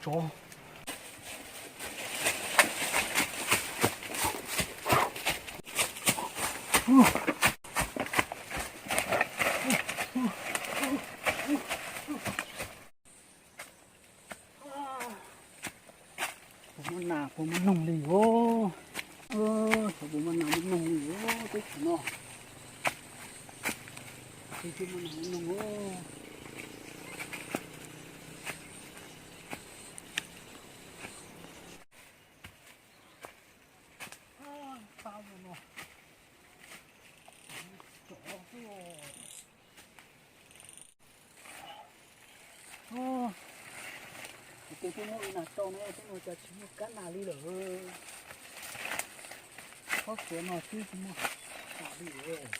Tsov. Puas muaj nas puas muaj noog li os. Xyov puas muaj nas muaj noog li os teb chaws no. Tsis muaj nas muaj noog os. Pab no. Tsov xwb. Tus twg twb muab ib nas rau ne, twb ua cas tsis muaj kab nas li lawm. Txhob tsuav no twb tsis muaj tas li lawm.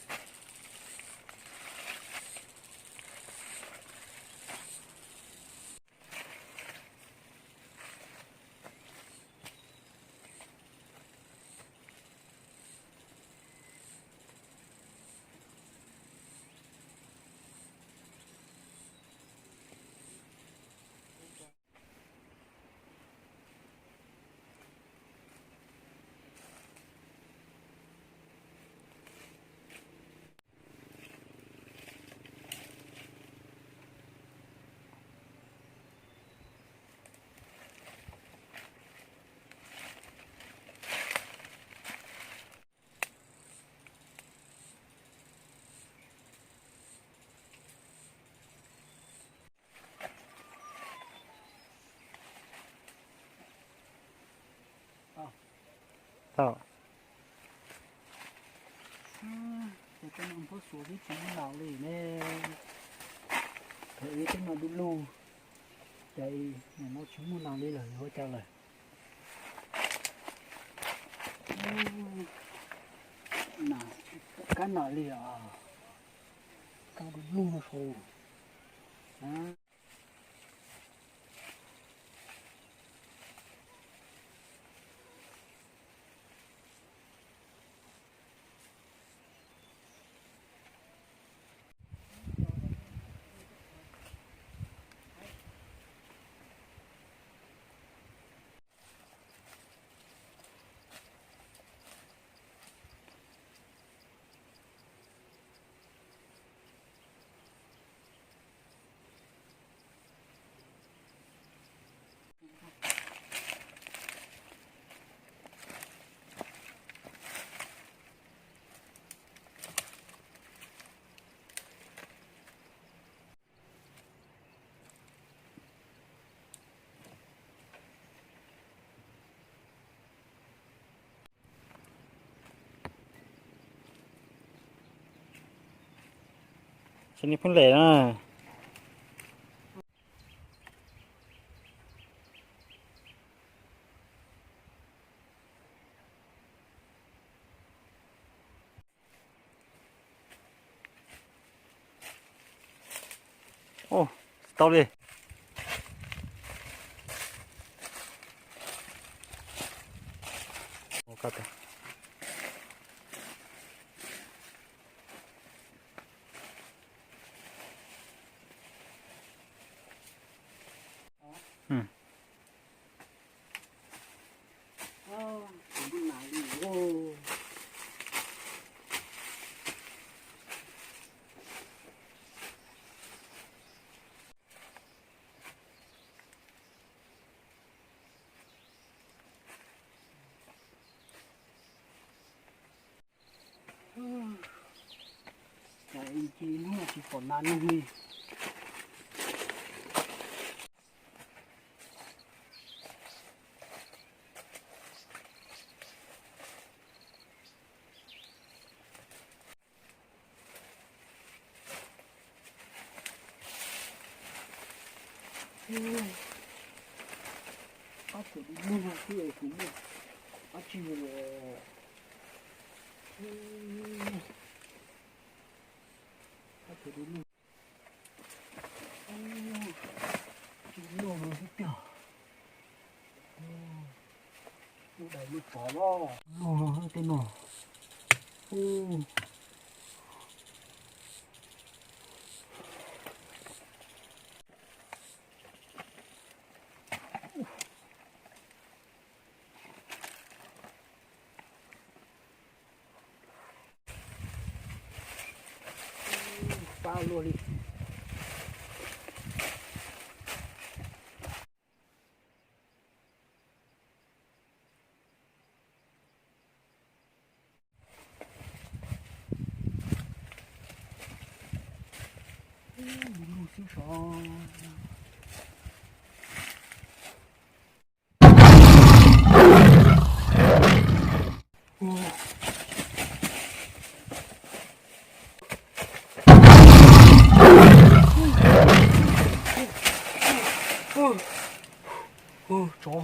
Tau. Ces tej no nphuab suav twb tsis muaj nas li ne. Ces ib tej no du lug, ces nim no tsis muaj nas li lawm, ua cas lawm? Kab nas li os, kab du lug no saud. Ces nws pheej lem na. Ua, tsis tau li. Cas ib hnub tsis pom nas noog li. Ab, thaum du lug no xwb es kuv muaj dab tsi mus. Ab, thaum du lug, du lug no xwb tiag. Lub dais lub tsov. Luag tej no. Pab luaj li. Lug xwb sov. Tsov.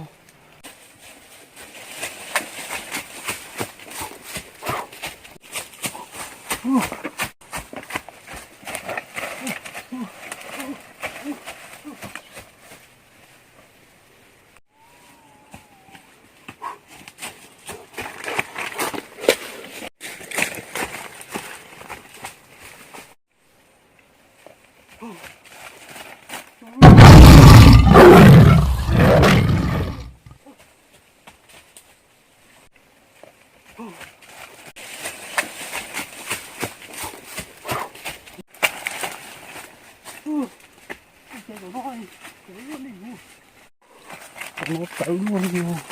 Cov no tawv luaj li os,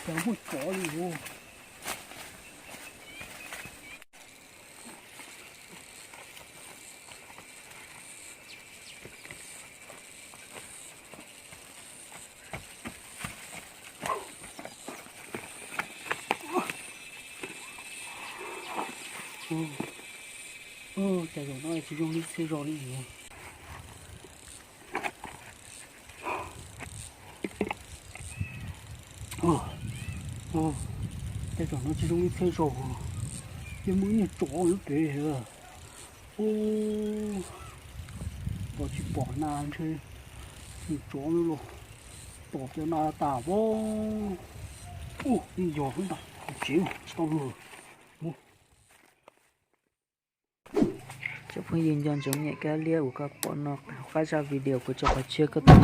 cov muaj tsov li os. Ua cas zaum no tsis zoo li txhua zaus li. Tej zaum no tsis zoo li txhua zaus, ces muaj ib niag tsov lub pem. Ua, pom tsis pom na ntshe nws tsov los tom cov na tas vab. Ua, yog lub ntawd tsev tsis tau luag. Cov phooj ywg nco ntsoov nias kab liab uas koj pom no hauv qab zaj video kuv tso qhov tshiab koj tau.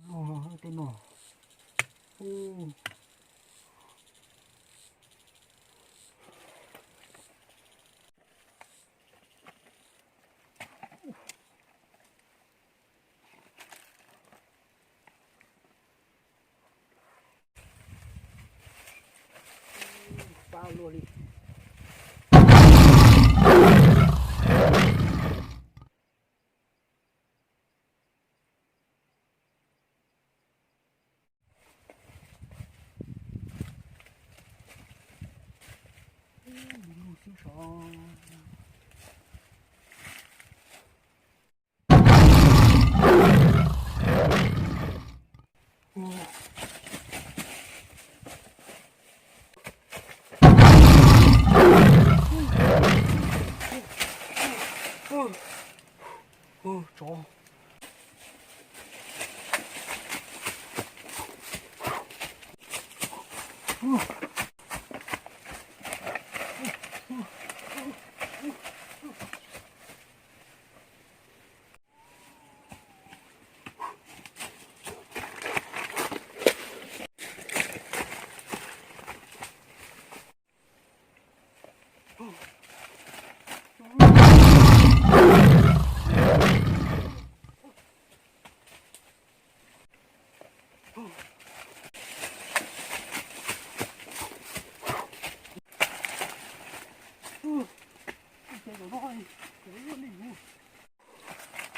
Luag tej no. Pab luaj li. Lug xwb sov. Tsov.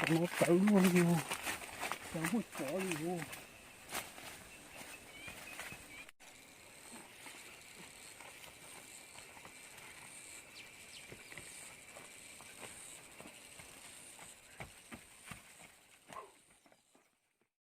Cov no tawv luaj li os, cov muaj tsov li os.